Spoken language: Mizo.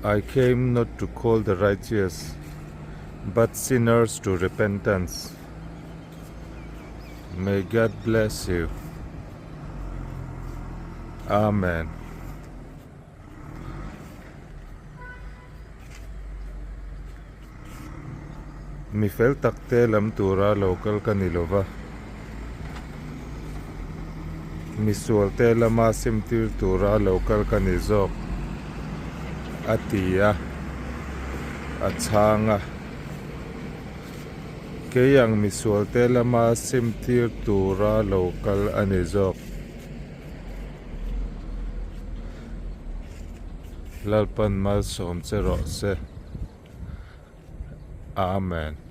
I came not to call the righteous, but sinners to repentance. May God bless you. Amen. Mi fel tak te lam tura lo kal ka ni lova, mi sual te lama sim tir tura lo kal ka ni zawk a ti a, a chhang a. Kei ang mi sual te lama sim tir tura lo kal a ni zawk. Lalpan malsawm che rawh se. Amen.